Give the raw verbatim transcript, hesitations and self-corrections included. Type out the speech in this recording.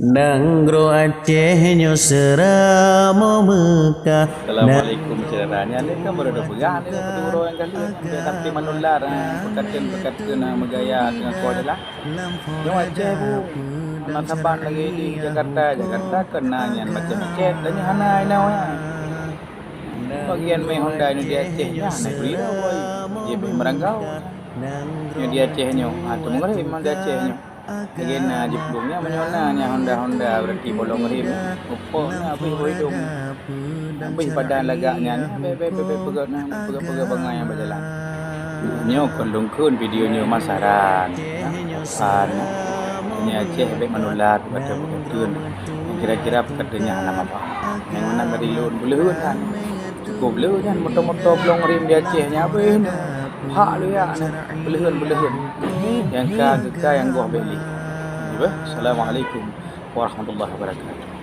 Nanggroe Aceh nyoe seuramoe Meukah. Assalamualaikum syedara. Nyan lé kan baru peugah lé, beutôi uroe nyang ka lheueh, tapi manular, ah, peukateun-peukateun, ah, meugaya teungoh koh jalan. Nyoe Aceh bu, hana saban lagèe di Jakarta. Jakarta keu na nyan macam-macam, dan nyoe hana inoe nyan. Bagian mé Honda nyoe di Aceh nyan, na bri dah, woi. Dia beh meurangkau. Nyoe di Aceh nyoe, ha, tu meungeureuh memang di Aceh nyoe. Lagèe na jiplueng nyan, meunyoe na nyan Honda-Honda, berarti bolong rem. Upok na abéh boh idong. Abéh padan lagak nyan, beh, beh, beh, beh, peugöt na, peugöt-peugöt bangai nyang beujalan. Nyoe kon lôn kheun video nyoe masaran. Masaran. Nyoe Aceh bèk manular, bukan peukateun. Kira-kira peukateun nyan hana manfaat. Nyang meunan dari lôn, beuleuheun kan. Cukup lé nyan, moto-moto blong rem di Aceh nyan, abéh nyoe. Hak lé yak nyan, beuleuheun-beuleuheun. Nyang ka geuka nyang goh bèk lé. Assalamualaikum warahmatullahi wabarakatuh.